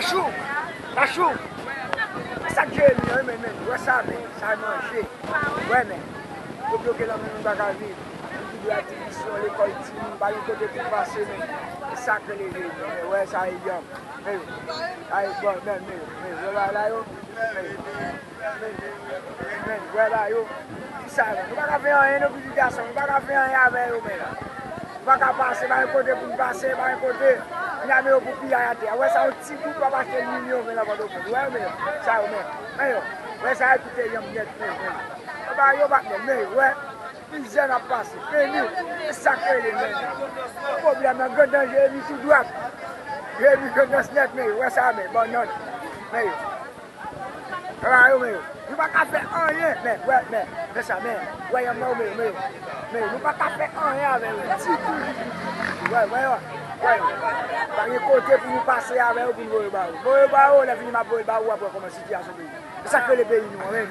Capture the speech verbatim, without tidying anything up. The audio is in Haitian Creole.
Kachou! Kachou! Sa k jere nou an, men, men, wè sa, men, sa manje. Wè, men, yo bloke lanmè, nou pa ka viv. Nou ki dwe a ti misyon, lekòl, timoun, pa gen kote pou pase, men. E sa k rele jere nou, men, wè sa, e yanm. Men, ay, bon, men, men, men, wè la, la, yo. Men, men, men, wè la, yo. Ki sa, men? Nou pa ka fè anyen, nou pitit gason, nou pa ka fè anyen avè yo, men. Nou pa ka pase, pa gen kote pou n pase, pa gen kote. N ame yo pou piyay atè. Wè sa, yon ti gwoup ap achte milyon, men, nan Pòtoprens. Wè, men, sa yo, men. Men yo. Wè sa, yo kite yanm nèt, men, men. Yo pa, yo pa, men, men, wè. Mizè n ap pase. Men nou, e sa k rele, men. Pwoblèm nan, gran danje, e vin tou dwat. E vin gran dans nèt, men, wè sa, men, bannann. Men yo. Wè yo, men yo. Nou pa ka fè anyen, men, wè, men, men sa, men, wè, yanm nan, men yo, men yo. Men yo, nou pa ka fè anyen avè yo, ditou, ditou, ditou. Wè, wè yo, wè yo. Pa gen kote pou nou pase avè yo, pou nou voye ba yo. Voye ba yo, lè fini m ap voye ba yo, w ap wè kòman sitiyasyon peyi. E sa k rele peyi nou an, men.